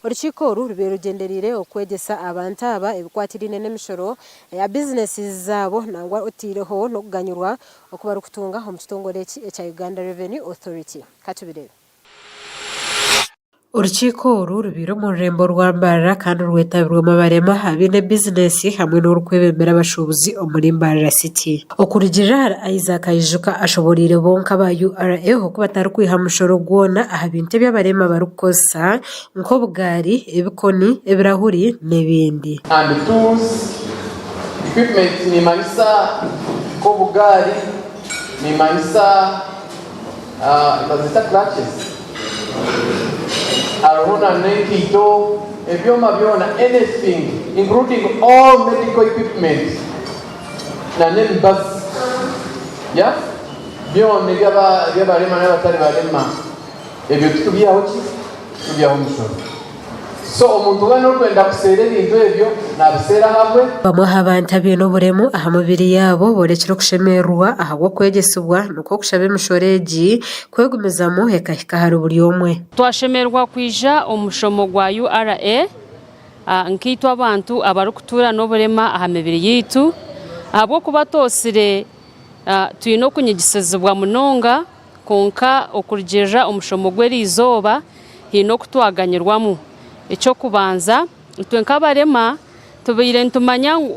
Orukiiko oru rubaire rugyendereire okwegyesa abantu aba ebikwatiraine n'emishoro eya bizinesi zaabo nangwa oteireho n'okuganyirwa oku barikutunga omu kitongore eki ekya Uganda Revenue Authority. Katubireebe. Orukiiko oru rubaire omu rurembo rwa Mbarara kandi rwetabirwemu abarema, abaine bizinesi hamwe n'orikwebembera abashuubuzi omuri Mbarara City. Okurugiirira ahari Isaac Aijuka ashoboreire bonka aba URA oku batarikwiha mushoro gwona aha bintu ebi abarema barikukozesa nk'obugaari, ebikoni, ebirahuri n'ebindi. And tools, equipment nimanyisa nk'obugaari, nimanyisa Nibazeeta clutches hariho na n'enkaito ebyoma byona anything including all medical equipment na n'emibazi yeah byona eby'abarema n'abatari barema ebyo titubiihaho ki? Titubiihaho mushoro. So omuntu weena orikwenda kuseera ebintu ebyo nabiseera ahabwe. Bamwe aha bantu abaine oburemu aha mubiri yaabo boorekire okushemererwa ahabw'okwegyesibwa nikwo kushaba emishoro egi kwegumizamu ekahika ahari buri omwe. Twashemererwa kwija omu mushomo gwa URA nkaitwe abantu abarikutuura n'oburema aha mibiri yaitu ahabw'okuba twotsire twine okunyigisizibwa munonga. Kwonka okurugiirira omushomo gw'eriizooba haine oku twaganyirwamu. Eky'okubanza, itwe nk'abarema tubaire nitumanya ngu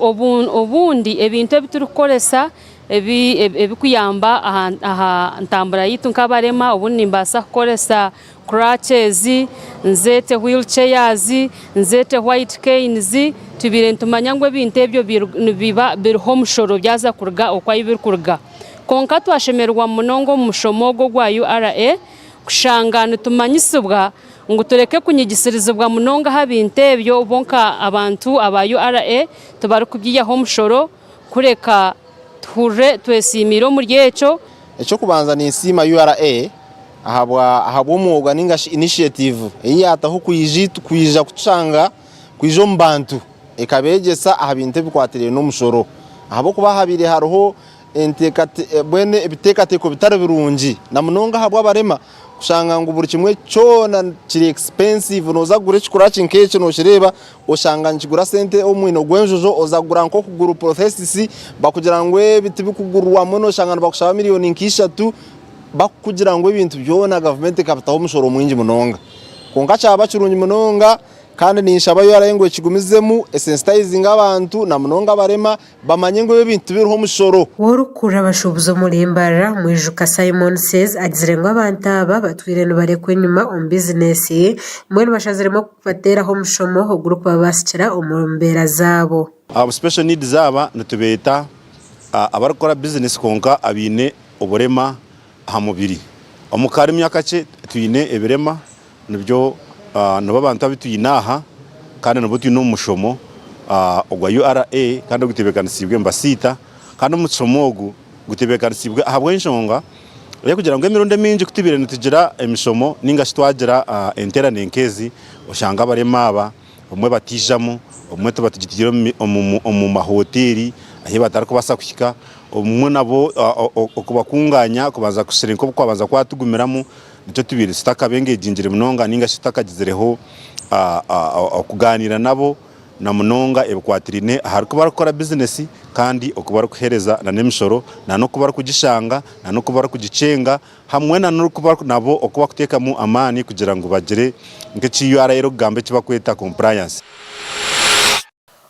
obundi ebintu ebi turikukoresa ebirikuyamba aha ntambura yaitu nk'abarema, obundi nimbaasa kukoresa crutches, nzeete wheel chairs, nzeete white canes, tubaire nitumanya ngu ebintu ebyo nibiba biriho omushoro byaza kuruga oku ahu birikuruga. Kwonka twashemererwa munonga omu mushomo ogu ogwa URA kushanga nitumanyisibwa ngu tureke kunyigisirizibwa munonga aha bintu ebyo bo nka abantu aba URA tibarikubyihaho omushoro kureka tuhurire twesiimiire omuri ekyo. Eky'okubanza ninsiima URA ahabw'omwoga ninga shi initiative ei yaataho kwija kutushanga kwija omu bantu ekabeegyesa aha bintu ebikwatiraine n'omushoro ahabw'okuba habaire hariho mbwenu ebiteekateeko bitari birungi na munonga ahabw'abarema kushanga ngu buri kimwe kyona kiri expensive nooza kugura ekikuraki nk'eki nookireeba oshanga nikigura sente omwino gw'enjojo oza kugura nk'okuguru prosthesis bakugira ngu ebi tibikugurwamu noshanga nibakushaba miriyoni nk'ishatu bakukugira ngu ebintu byona gavumenti ekabitaho omushoro mwingi munonga kwonka kyaba kirungi munonga Kandi ninshaba URA ngu ekigumizemu esensitayizinge abantu na munonga abarema bamanye ngu ebi ebintu tibiriho omushoro. Orikukurira abashuubuzi omuri Mbarara, Mwijuka Simon Says agizire ngu abantu aba batwire nibarekwa enyima omu bizinesi mbwenu bashaziremu kubateeraho omushomo ogurikubabaasikira omu mbeera zaabo. Aba special needs aba nitubeeta abarikukora bizinesi kwonka abaine oburema aha mubiri. Omu karimi akakye twine ebirema nibyo nibo abantu abu twine aha kandi nibo twine omu mushomo ogwa URA kandi ogutebeekanisiibwe Mbasiita kandi omushomo ogu gutebeekanisiibwe ahabw'enshonga ey'okugira ngu emirundi emingi ku tubaire nitugira emishomo ninga shi twagira enteerane nk'ezi oshanga abarema aba obumwe bataijamu, obumwe tuba tugitiire omu mahoteeri ahu batarikubaasa kuhika, obumwe nabo okubakunganya kubanza kushusha nk'oku kwabanza kwatugumiramu nikyo tubaire tutakabengegingire munonga ninga shi tutakagizireho okugaaniira nabo na munonga ebikwatiraine ahari ku barikukora bizinesi kandi oku barikuheereza n'emishoro n'oku barikugishanga n'oku barikugikyenga. Hamwe na n'oku nabo oku bakuteekamu amaani kugira ngu bagire nk'eki URA erikugamba eki bakweta compliance.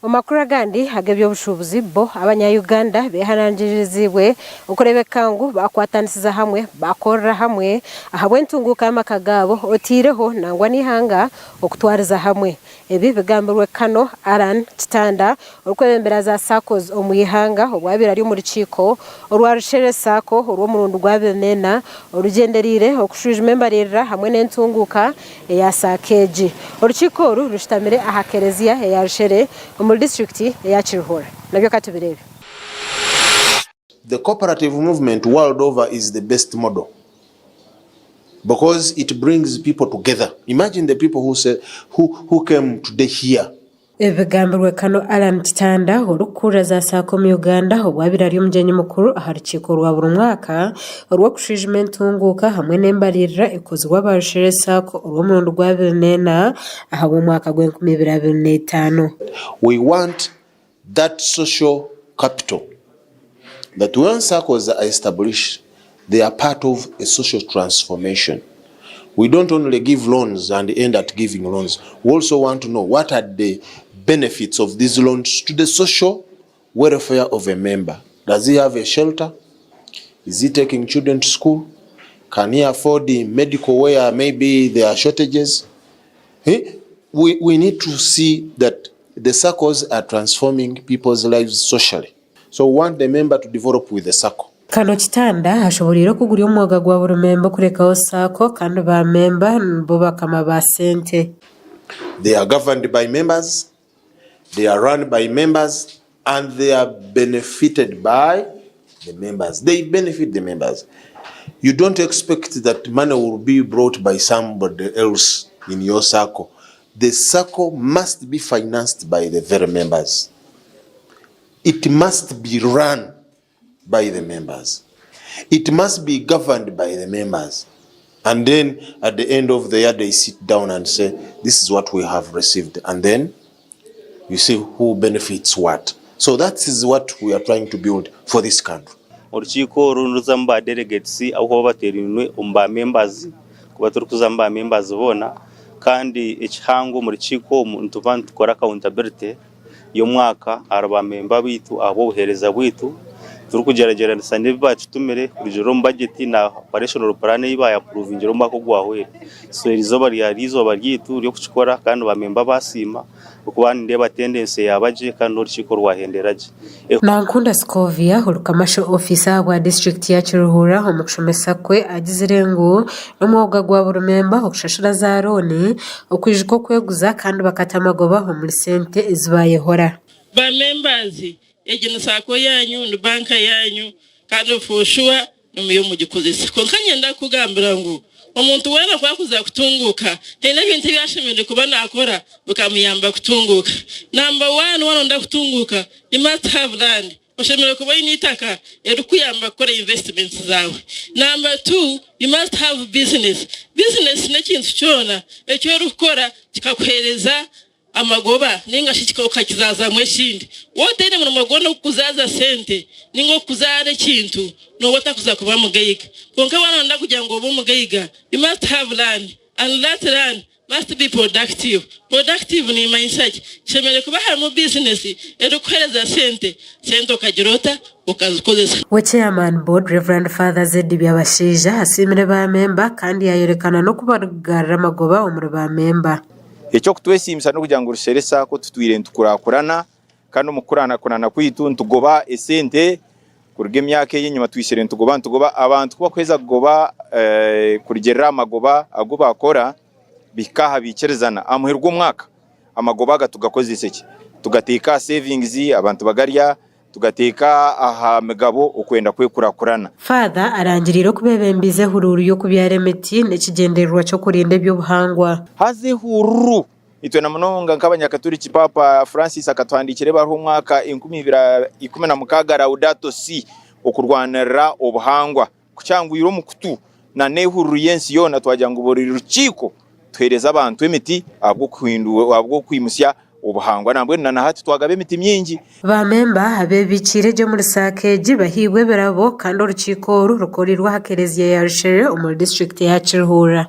Omu makuru agandi ag'eby'obushuubuzi, bo abanya Uganda behanangiririziibwe okureebeka ngu baakwatanisiza hamwe baakorera hamwe ahabw'entunguuka y'amaka gaabo oteireho nangwa n'eihanga okutwariza hamwe. Ebi bigambirwe Kano Allan Kitanda orikwebembera za SACCOs omu ihanga obu abaire ari omu rukiiko orwa Rushere SACCO orw'omurundi gwa 24 orugyendereire okushwijuma embaririra hamwe n'entunguuka eya SACCO egi. Orukiiko oru rushutamire aha kereziya eya Rushere omuri disiturikiti eya Kiruhura. Nabyo katubireebe. The cooperative movement world over is the best model because it brings people together. Imagine the people who say, who, who came today here. Ebi bigambirwe Kano Allan Kitanda orikukurira za Sacco omu Uganda obu abaire ari omugyenyi mukuru aha rukiiko rwa buri mwaka orw'okushwijuma entunguuka hamwe n'embaririra ekozirwe aba Rushere Sacco orw'omurundi gwa 24 ahabw'omwaka gw'enkumi ibiri abiri n'etaano. We want that social capital that when SACCOs are established they are part of a social transformation. We don't only give loans and end at giving loans, we also want to know what are the benefits of these loans to the social welfare of a member. Does he have a shelter? Is he taking children to school? Can he afford the medical where maybe there are shortages? Eh? We, we need to see that the circles are transforming people's lives socially. So we want the member to develop with the circle. Kano Kitanda ashoboreire oku guri omwoga gwa buri memba okurekaho Sacco kandi ba memba nibo bakama ba sente. They are governed by members, they are run by members and they are benefited by the members. They benefit the members. You don't expect that money will be brought by somebody else in your circle. The circle must be financed by the very members. It must be run by the members. It must be governed by the members. And then at the end of the year, they sit down and say, this is what we have received. And then you see who benefits what. So that is what we are trying to build for this country. Orukiiko oru niruzamu ba delegates ahu bateerainwe omu ba members kuba turikuzamu ba members boona kandi ekihango omu rukiiko omu nituba nitukora accountability y'omwaka ahari ba memba baitu ahabw'obuheereza bwaitu turikugyeragyeranisa n'ebi baatutumire kurugiirira omu bajeti na operational plan ei baayapuruvingire omwaka ogwahweire. So eri izooba ryaba eizooba ryaitu ry'okukikora kandi ba memba baasiima ahabw'okuba nindeeba tendency yaaba gye kandi n'orukiiko rwahendera gye. Nankunda Scovia, ori Commercial Officer ahabwa disiturikiti ya Kiruhura omu kushomesa kwe agizire ngu n'omwoga gwa buri memba okushashura za looni, okwijuka okweguza kandi bakata amagoba omuri sente ezi baayehora. Ba members egi ni sacco yanyu ni banka yanyu kandi for sure nimuyo mugikozesa kwonka nyenda kukugambira ngu omuntu weena ku akuza kutunguuka haine ebintu ebi ashemereire kuba nakora bikamuyamba kutunguuka. Number one waaba noyenda kutunguuka you must have land. Oshemereire kuba oine eitaka eririkukuyamba kukora investments zaawe. Number two, you must have business. Business n'ekintu kyona eki orikukora kikakuheereza amagoba ninga shi okakizaazamu ekindi. Waaba otaine murimo gwona ogurikukuzaaza sente ninga ogurikukuzaara ekintu, nooba otarikuza kuba mugaiga. Kwonka waaba nooyenda kugira ngu obe omugaiga, you must have land and that land Must be productive. Productive nimanyisa ki? Kishemereire kuba harimu bizinesi erikukuhereza sente, sente okagira ota? Okazikozesa. We Chairman Board Rev Father Zeddy Byabashaija asiimire ba memba kandi yayorekana n'okubagarura amagoba omuri ba memba. Eky'okutwesiimisa n'okugira ngu Rushere Sacco tutwire nitukurakurana kandi omu kukurakurana kwaitu nitugoba esente kuruga emyaka ey'enyima twitsire nitugoba nitugoba abantu ku bakuheza kugoba kurugiirira aha magoba agu baakora bihika aha baikirizana aha muheru gw'omwaka amagoba aga tugakozesa ki? Tugateeka aha savings abantu bagarya, tugateeka aha migabo okwenda kwekurakurana. Father arangiriire okubebembiza ehuruuru y'okubyara emiti n'ekigyendererwa ky'okurinda eby'obuhangwa. Haza ehururu Itwe na munonga nk'Abanyakaturiki, Paapa Francis akatuhandiikira ebaruha omwaka 2016 Laudato Si, Okurwanirira Obuhangwa, ku kyangwire omu kutu na n'ehururu y'ensi yoona twagira ngu buri rukiiko tuheereze abantu emiti ahabw'okwimutsya obuhangwa. Nambwenu na nahati twagaba emiti mingi. Ba memba abebikiire gye omuri saako egi bahairwe ebirabo kandi orukiiko oru rukoreirwe aha kereziya ya Rushere omuri disiturikiti ya Kiruhura.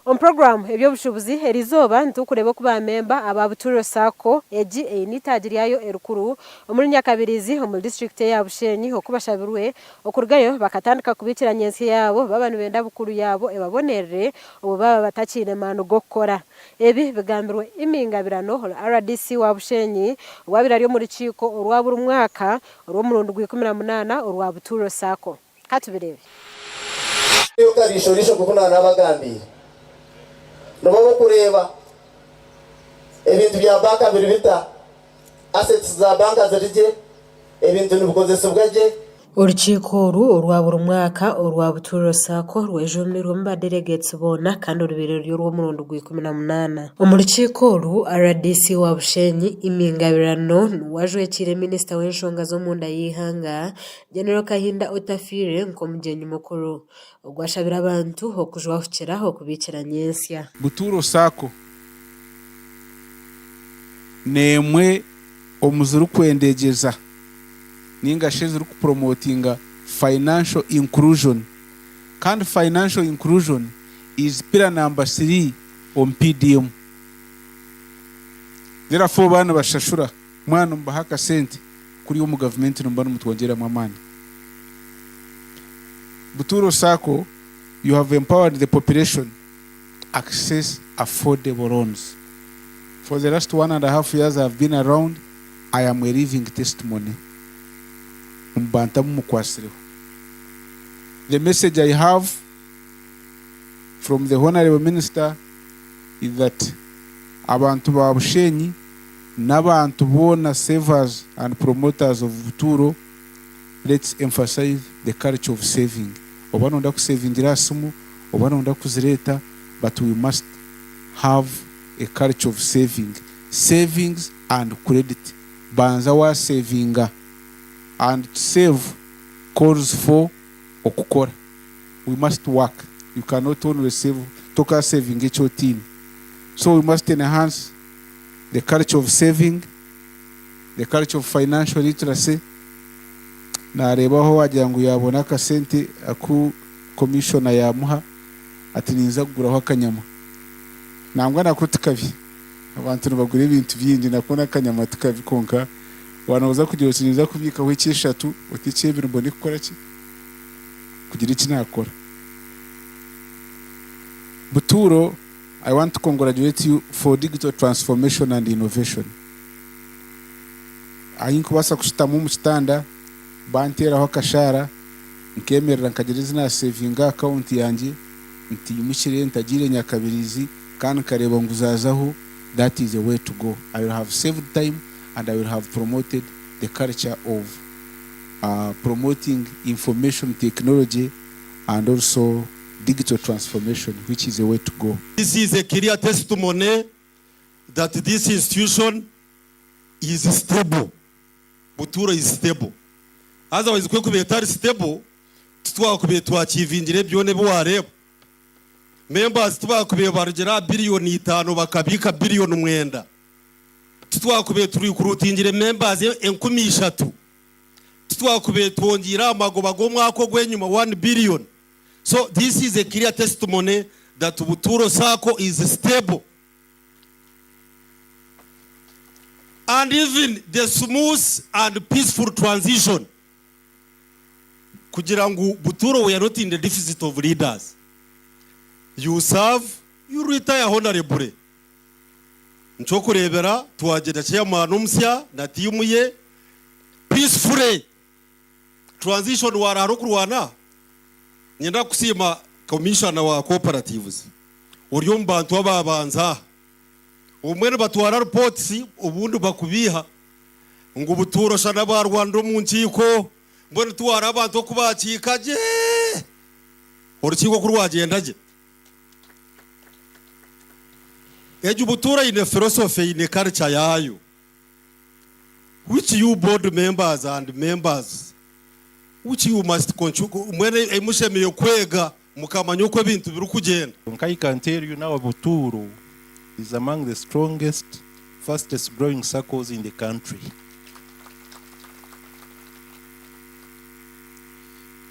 Omu puroguraamu Eby'obushuubuzi eriizooba nitukureeba oku ba memba aba Butuuro Sacco egi eine eitaagi ryayo erikuru omuri Nyakabirizi omuri disiturikiti eya Bushenyi oku bashabirwe okurugayo bakatandika kubiikira nyensya yaabo baaba nibenda bukuru yaabo ebabonerere obwo baaba batakiine maani g'okukora. Ebi bigambirwe Immy Ngabirano rdc wa Bushenyi obu abaire ari omu rukiiko orwa buri mwaka orw'omurundi gwa 18 orwa Butuuro Sacco. Ka tubireebe. Kariisho-riisho nk'oku naanabagambiire, nibo b'okureeba ebintu bya banka biri bita, assets za banka ziri gye, ebintu nibikozesibwa gye. Orukiiko oru orwa buri mwaka orwa Butuuro Sacco rwejumbirwemu ba delegates boona kandi orubaire ruri orw'omurundi gwa 18. Omu rukiiko oru, rdc wa Bushenyi, Immy Ngabirano niwe ajwekiire minisita w'enshonga z'omunda y'eihanga, General Kahinda Otafiire nk'omugyenyi mukuru. Ogu ashabire abantu okujwahukira okubiikira nyentsya. Butuuro Sacco n'emwe omu zirikwendegyeza ninga shi ezirikupromotinga financial inclusion kandi financial inclusion is pillar number 3 omu PDM. Therefore baaba nibashashura Mwaba nimubaha akasente kuri omu gavumenti nimuba nimutwongyeramu amaani. Butuuro Sacco, you have empowered the population to access affordable loans. For the last one and a half years I have been around, I am a living testimony omu bantu abu mukwatsireho. The message I have from the Honourable Minister is that abantu ba Bushenyi n'abantu boona savers and promoters of Butuuro let's emphasize the culture of saving. Oba noyenda kusevingira aha simu, oba noyenda kuzireeta but we must have a culture of saving. Savings and credit. Banza wasevinga and to save calls for okukora. We must work. You cannot only save, tokasevinga eki otaine. So we must enhance the culture of saving, the culture of financial literacy, nareeba aho wagira ngu yabona akasente aku commissioner yamuha ati ninza kuguraho akanyama. Nangwa nako tikabi, abantu nibagura ebintu bingi nako nakanyama tikabi kwonka wanoza kugira oti ninza kubiikaho ekyeshatu oti ekyebiri mbone kukora ki? Kugira eki nakora. Butuuro I want to congratulate you for digital transformation and innovation. Ahi nkubaasa kushutama omu kitanda banteeraho akashaara nkemerera nkagira ezi naasevinga aha akawunti yangye ntaimukire ntagiire nyakabiriizi kandi nkareeba ngu zaazaho that is a way to go. I will have saved time and I will have promoted the culture of promoting information technology and also digital transformation which is a way to go. This is a clear testimony that this institution is stable. Butuuro is stable. Otherwise ku ekubaire etari stable, titwakubaire twakiivingire byona ebi wareeba. Members tibakubaire barugire aha billion itaano bakabiika billion mwenda. Titwakubaire turecruitingire members 3000. Titwakubaire twongyeire aha magoba g'omwaka ogw'enyima one billion. So this is a clear testimony that Butuuro Sacco is stable and even the smooth and peaceful transition kugira ngu Butuuro we are not in the deficit of leaders. You serve, you retire honorably. Nkyokureebera twagira chairman omusya na tiimu ye peacefully. Transition warara okurwana? Niinyenda kukusiima Commissioner wa Cooperatives ori omu bantu ababanza aha. Obumwe nibatwara reports obundi bakubiiha ngu butuura oshana barwanira omu nkiiko mbwenu tiwareba abantu oku bakiika gye orukiiko oku rwagyenda gye. Egyo butuura eine philosophy eine culture yaayo. Which you board members and members which you must mbwenu ei mushemereire kwega mukamanya oku ebintu birikugyenda. Kwonka I can tell you now Butuuro is among the strongest, fastest growing circles in the country.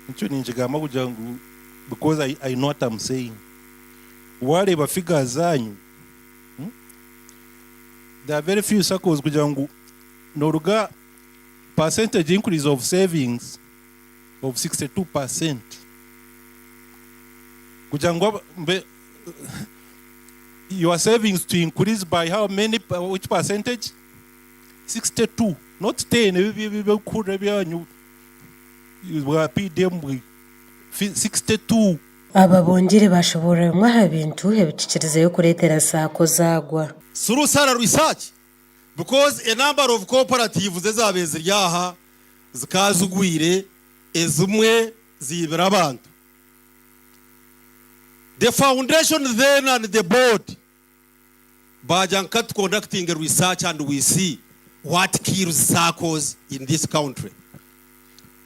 Nikyo ninkigamba kugira ngu because I, I know what I'm saying. Wareeba figures zaanyu, there are very few SACCOs kugira ngu noruga percentage increase of savings of 62% kugira ngu your savings to increase by how many which percentage? 62 not 10 ebi ebyokuhurira ebyanyu bwa PDM 62. Aba bongire baashoboorora bimwe aha bintu ebikikirizeyo kureetera saako zaagwa. Through thorough research because a number of cooperatives ezaabaire ziri aha zikaba zigwire ezimwe ziibire abantu. The foundation then and the board baagira ngu ka tu conductinge research and we see what kills SACCOs in this country.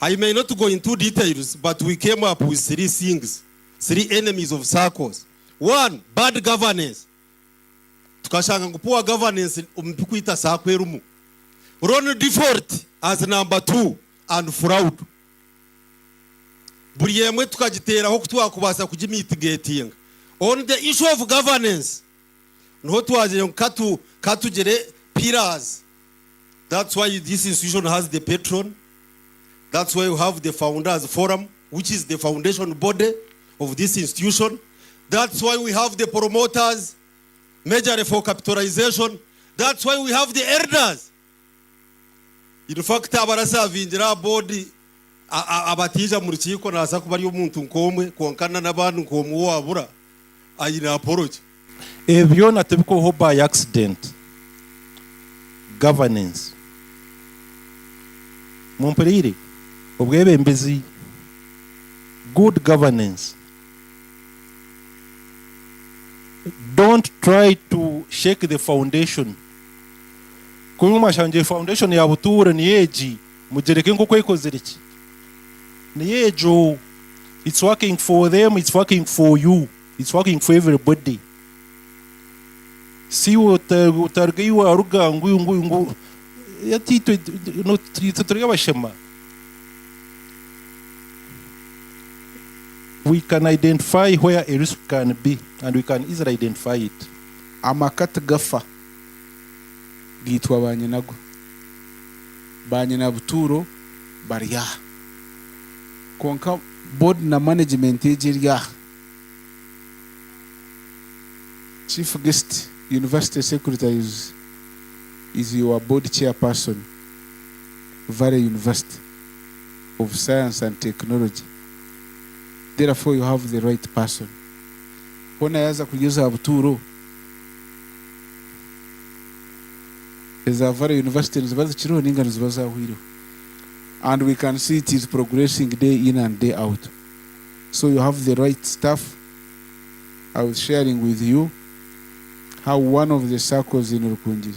I may not go into details but we came up with three things, three enemies of SACCOs. One, bad governance. Tukashanga ngu poor governance omu bikwita SACCO erimu. Loan default as number two and fraud. Buri emwe tukagiteeraho oku twakubaasa kugimitigatinga. On the issue of governance, niho twagire ngu katu katugire pillars. That's why this institution has the patron, that's why we have the founders forum, which is the foundation body of this institution. That's why we have the promoters, majorly for capitalization. That's why we have the elders. In fact abarasavingira aha board abataija mu rukiiko nabaasa kuba ari omuntu nk'omwe kwonka na n'abandi nk'omwe owaabura aine apology. Ebi byona tibikubaho by accident. Governance. Mumpuriire? Obwebembezi. Good governance. Don't try to shake the foundation. Ku mwashangire foundation ya Butuura niyo egi, mugyereke nk'oku ekozire ki? Niyo egyo. It's working for them, it's working for you, it's working for everybody. Si iwe otaruga ei waruga ngu ngu ngu hati itwe itwe turi abashema. We can identify where a risk can be and we can easily identify it. Amaka tigafa. Gaitwa ba nyinago. Ba nyina butuuro bari aha. Kwonka board na management egi eri aha. Chief guest, University Secretary is is your board chairperson, Valley University of Science and Technology. Therefore you have the right person. Hoona yaaza kurya eza butuuro. Eza Valley University niziba zikiriho ninga niziba zahwireho and we can see it is progressing day in and day out so you have the right staff I was sharing with you how one of the circles in Rukungiri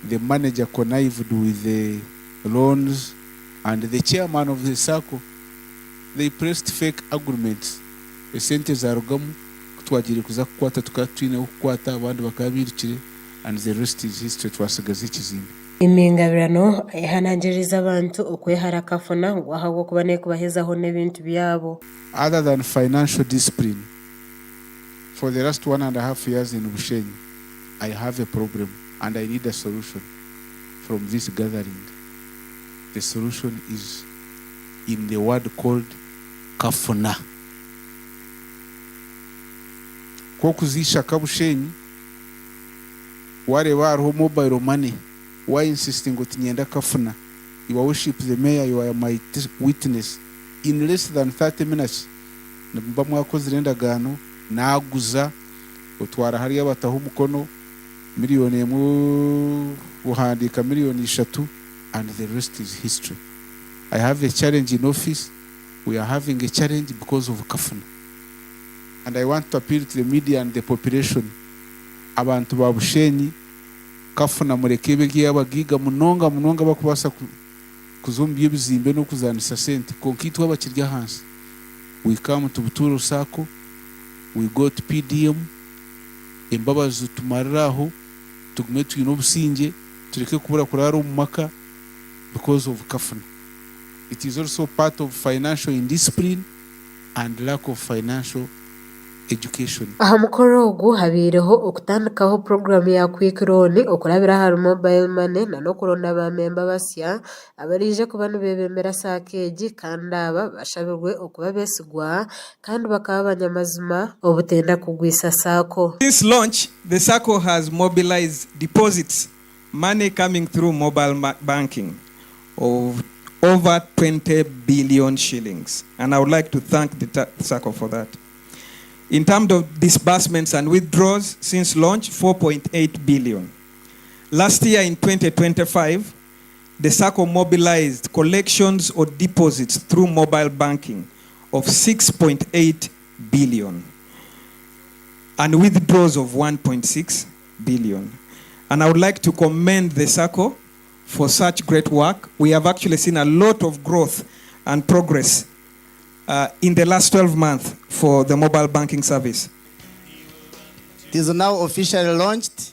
the manager connived with the loans and the chairman of the circle they pressed fake agreements esente zarugamu Ku twagiire kuza kukwata tukaba tutwine w'okukwata abandi bakaba bairukire and the rest is history twasigaza ekizimbe. Emingabirano eyehanangiririza abantu okwehara akafuna ngu ahabw'okuba n'ekubahezaho n'ebintu byabo. Other than financial discipline, for the last one and a half years in Bushenyi, I have a problem and I need a solution from this gathering. The solution is in the word called kafuna. Nk'okuza Ishaka Bushenyi wareeba hariho mobile money wa insistinga oti nyenda kafuna your worship the mayor you are my witness in less than 30 minutes nimuba mwakozire endagaano naguza otwara hariya bataho omukono million emwe ohandiika million ishatu and the rest is history. I have a challenge in office we are having a challenge because of kafuna and I want to appeal to the media and the population abantu ba Bushenyi kafuna mureke ebe ey'abagaiga munonga munonga abakubaasa kuza omu by'ebizimbe n'okuzaanisa sente kwonka itwe abakiri ahansi we come to Butuuro Sacco we go to PDM embabazi zitumarire aho tugume twine obusingye tureke kubura kuraara omu maka because of kafuna. It is also part of financial indiscipline and lack of financial education. Aha mukoro ogu habaireho okutandikaho puroguraamu ya Quick Loan okurabira ahari mobile money na n'okuronda ba memba basya abaraije kuba nibebembera saako egi kandi aba bashabirwe okuba abesigwa kandi bakaba abanyamazima obutenda kugwisa saako. Since launch, the Sacco has mobilised deposits, money coming through mobile banking, of over 20 billion shillings and I would like to thank the Sacco for that. In terms of disbursements and withdrawals since launch, 4.8 billion. Last year in 2025, the Sacco mobilized collections or deposits through mobile banking of 6.8 billion and withdrawals of 1.6 billion. And I would like to commend the Sacco for such great work. We have actually seen a lot of growth and progress uh, in the last 12 months for the mobile banking service. It is now officially launched.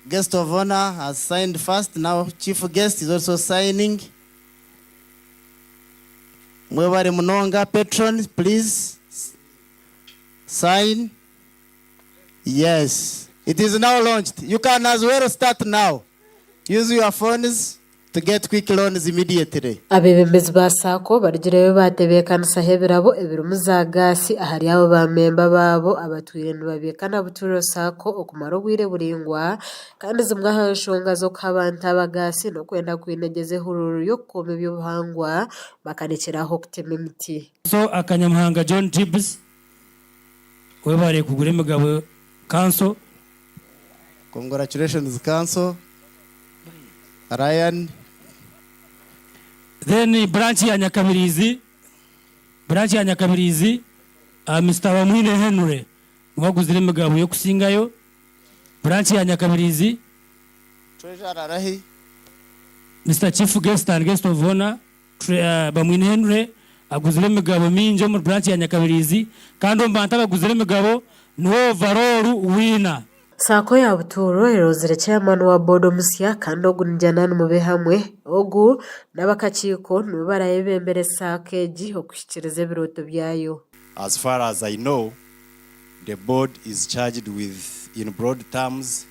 Guest of honor has signed first. Now chief guest is also signing. Mwebare munonga patron, please sign. Yes, it is now launched. You can as well start now. Use your phones to get quick loans immediately. Abeebembezi ba Sacco barugireyo baatebeekanisaho ebirabo ebirimu za gaasi ahari abo baamemba baabo abatwire nibabiika na Buturo Sacco okumara obwire buraingwa kandi zimwe aha nshonga z'okuha abantu aba gaasi n'okwenda kwinegyeza ehururu y'okukuuma eby'obuhangwa bakarekyera aho kutema emiti. So Akanyamuhanga John Gibbs webare kugura emigabo kanso. Congratulations kanso Ryan. Then branch ya Nyakabirizi branch ya Nyakabirizi Mister Bamwine Henry niwe aguzire emigabo yokusingayo branch ya Nyakabirizi. Treasurer arahi? Mister Chief Guest and Guest of Honor Bamwine Henry aguzire emigabo mingi omuri branch ya Nyakabirizi kandi omu bantu abaguzire emigabo niwe overall winner. Saako ya Butuuro eroozire chairman wa board omusya kandi ogu ni Janan Mubehamwe. Ogu n'abakakiiko nibo barayebembere saako egi okuhikiriza ebirooto byayo. As far as I know, the board is charged with, in broad terms,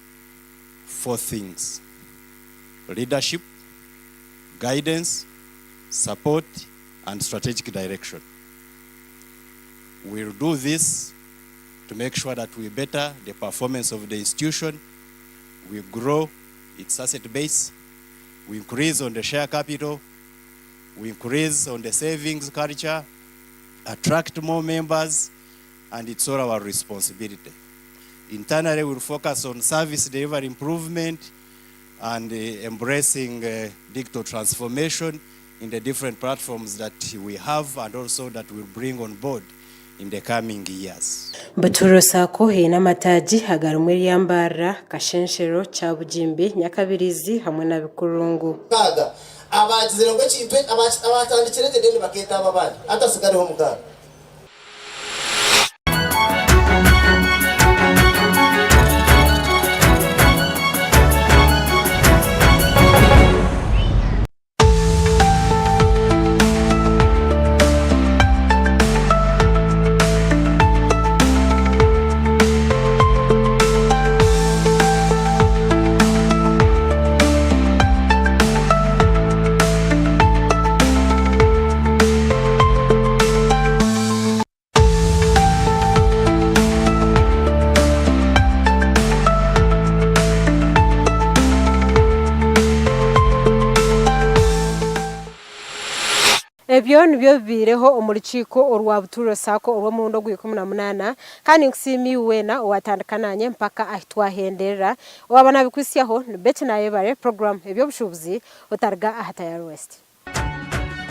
four things, leadership, guidance, support and strategic direction. We'll do this to make sure that we better the performance of the institution, we grow its asset base, we increase on the share capital, we increase on the savings culture, attract more members, and it's all our responsibility. Internally, we'll focus on service delivery improvement and embracing digital transformation in the different platforms that we have and also that we'll bring on board in the coming years. Buturo Sacco eine amataagi agarimu erya Mbarara, Kashenshero, Kyabugimbi, Nyakabirizi hamwe na Bikurungu. Mukaaga, abaagizire ngu ekintu abaatandikire egyo ediini bakeeta abo abandi, hati hatsigareho omukaaga. Ebyo nibyo bibaireho omu rukiiko orwa Buturo Sacco orw'omurundi ogw'ikumi na munaana kandi ninkusiima iwe weena owatandika naanye mpaka ahi twahenderera. Owaaba nabikuhitsyaho ni Betty Nayebare, puroguraamu Eby'obushuubuzi otariga aha Tayari West.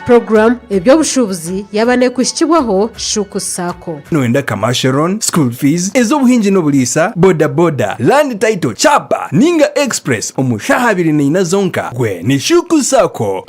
Puroguraamu Eby'obushuubuzi yaaba neekuhikibwaho Shuku Sacco. Noyenda commercial loan, school fees, ez'obuhingi n'oburiisa, boda boda, land title, chapa ninga express omu shaaha 24 zonka? Gwe ni Shuku Sacco.